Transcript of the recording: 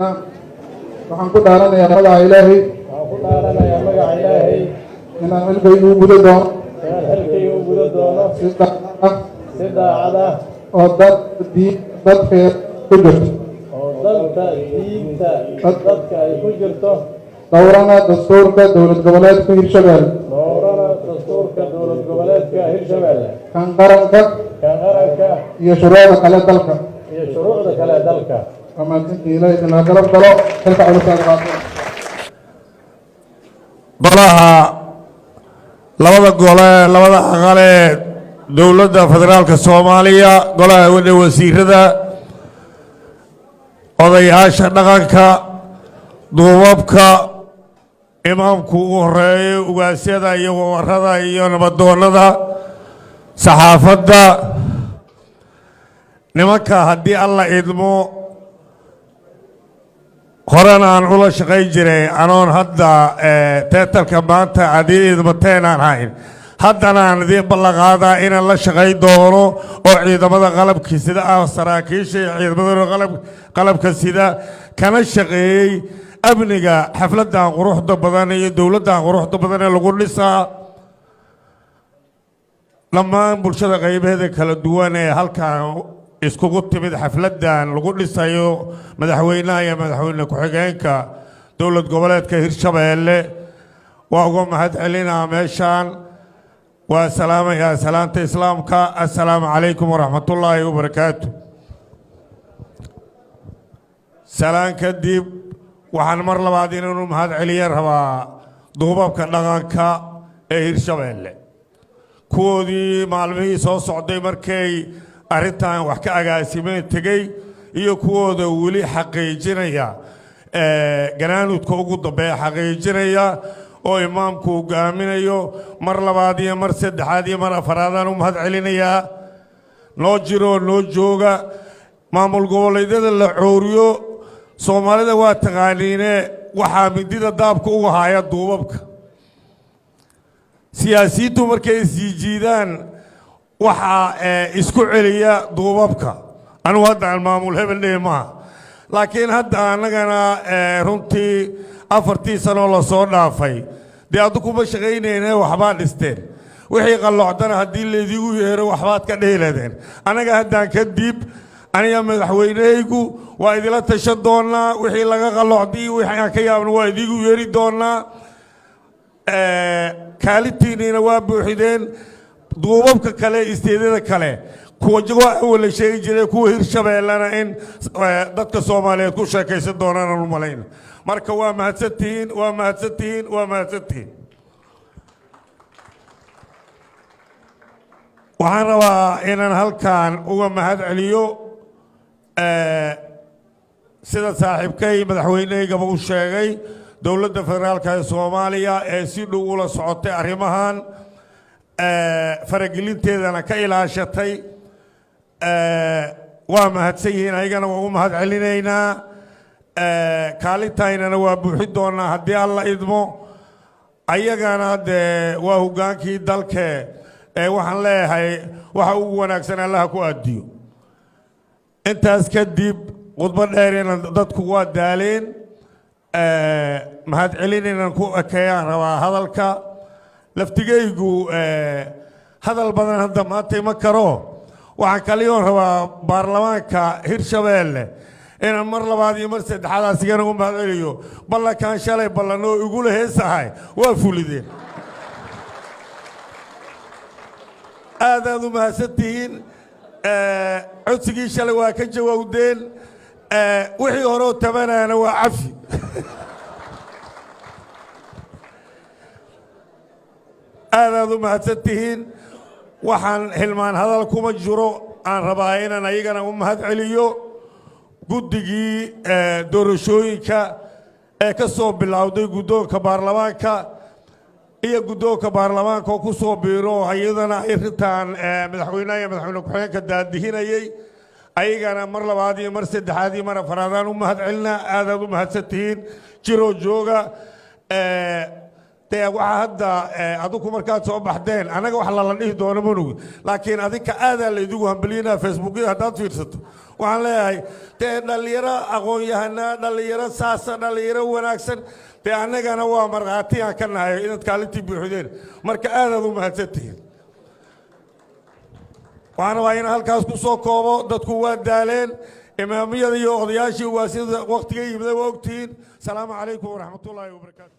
Waxaan ku dhaaranayaa magaca Ilaahay. Waxaan ku dhaaranayaa magaca Ilaahay. Inaan xilkayga u guda doono. Inaan xilkayga u guda doono. Si daacad ah. Si daacad ah. Oo dad diin dadkeed ku jirto. Oo danta diinta dadka ay ku jirto. Dhowrana dastuurka Dowlad Goboleedka Hirshabelle. Dhowrana dastuurka Dowlad Goboleedka Hirshabelle. Kan qaranka. Kan qaranka. Iyo shuruucda kale dalka. Iyo shuruucda kale dalka. Waa mahadsantii. Ilaah idinla garab galo xilka culus aad qaato. Golaha, labada gole, labada aqal ee Dowladda Federaalka Soomaaliya, golaha wasiirada, odayaasha dhaqanka, duubabka, imaamku ugu horeeyo, ugaasyada iyo wawarada iyo nabadoonnada, saxaafadda, nimanka, haddii Alla idmo, horena aan ula shaqayn jiray anoon hadda title-ka maanta aad ii idmateen aan hayn, haddana aan idiin ballanqaadaa inaan la shaqayn doono oo ciidamada qalabka sida ah, saraakiisha iyo ciidamada qalabka sida, kana shaqeeyey amniga xafladdan quruxda badan iyo dowladdan quruxda badan ee lagu dhisaa. Dhammaan bulshada qaybaheeda kala duwan ee halkan iskugu timid xafladdan lagu dhisayo madaxweynaha iyo madaxweyne ku-xigeenka Dowlad Goboleedka Hirshabeelle, waa uga mahad celinaa meeshaan. Waa salaamayaa salaanta Islaamka: assalaamu calaykum waraxmatullaahi wabarakaatu. Salaan kadib, waxaan mar labaad inaanu mahad celiya rabaa duubabka dhaqanka ee Hirshabeelle, kuwoodii maalmihii soo socday markay arrintan wax ka agaasimeen tegey iyo kuwooda weli xaqiijinaya, ganaanudka ugu dambeeya xaqiijinaya oo imaamku hogaaminayo. Mar labaad iyo mar saddexaad iyo mar afaraadaan u mahad celinayaa. Noo jiroo noo jooga. Maamul goboleedyada la cooriyo, Soomaalida waa taqaaniine, waxaa mindida daabka uga haya duubabka. Siyaasiyiintu markay isii jiidaan, waxaa isku celiya duubabka. Anugu hadda aan maamul hebel dhihi maaha, laakiin hadda annagana runtii 4-tii sanoo lasoo dhaafay dee addu kuma shaqaynayne, waxbaa dhisteen. Wixii qallocdana haddii laydigu yeero, waxbaad ka dhihi leedeen. Annaga haddaan kadib, aniga madaxweynehaygu waa idila tashan doonaa. Wixii laga qallocday, wixii aan ka yaabno, waa idigu yeeri doonaa. Kaalintiinniina waa buuxideen. Duubabka kale, isteedyada kale, kuwa waa awal la sheegi jiray, kuwa Hirshabeellena in dadka Soomaaliyeed ku sheekaysan doonaan aan u malayn. Marka waa mahadsantihiin, waa mahadsantihiin, waa mahadsantihiin. Waxaan rabaa inaan halkan uga mahad celiyo, sida saaxiibkay madaxweynehaygaba u sheegay, Dowladda Federaalka ee Soomaaliya ee si dhow ula socotay arrimahan, faragelinteedana ka ilaashatay. Waa mahadsan yihiin, ayagana waa u mahad celinaynaa. Kaalintaynana waa buuxin doonaa haddii Alla idmo. Ayagana dee waa hoggaankii dalke ee waxaan leeyahay waxa ugu wanaagsan Allaha ku aadiyo. Intaas kadib, khudbo dheer inaan dadku waa daaleen, mahad celin inaan ku ekeeyaan rabaa hadalka. Laftigaygu hadal badan hadda maanta ima karo. Waxaan kaliyoon rabaa baarlamaanka Hirshabeelle inaan mar labaad iyo mar saddexaad asigana u mahad celiyo. Ballankaan shalay ballanoo igula heesahay waa fulideen. Aad aad u mahadsantihiin. Codsigii shalay waa ka jawaabdeen. Wixii horeo tabanaana waa cafi. Aad aad u mahadsantihiin. Waxaan hilmaan hadal kuma jiro. Aan rabaa inaan ayagana u mahad celiyo guddigii doorashooyinka ee ka soo bilowday guddoonka baarlamaanka iyo guddoonka baarlamaanka oo ku soo biiro, iyadana arrintan madaxweynaha iyo madaxweyne ku-xigeenka daadihinayey. Ayagana mar labaad iyo mar saddexaad iyo mar afaraadaan u mahad celinaa. Aadaad u mahadsantihiin. Jiroo jooga. Dee waxaa hadda adigu markaad soo baxdeen, annaga wax lala dhihi doono manugi, laakiin adinka aadaa laydigu hambaliyinaa. Facebookyada haddaad fiirsato Waxaan leeyahay dee dhallinyaro aqoon-yahanaa, dhallinyaro saasa, dhallinyaro wanaagsan. Dee annagana waa markhaatiyaan ka nahay inaad kaalintii buuxdeen. Marka aadaad u mahadsantihiin. Waxaan rabaa inaan halkaas ku soo koobo. Dadku waa daaleen, imaamiyada iyo odayaashii waa sida wakhtiga yimida waa ogtihiin. Salaamu calaykum waraxmatullaahi wabarakaatu.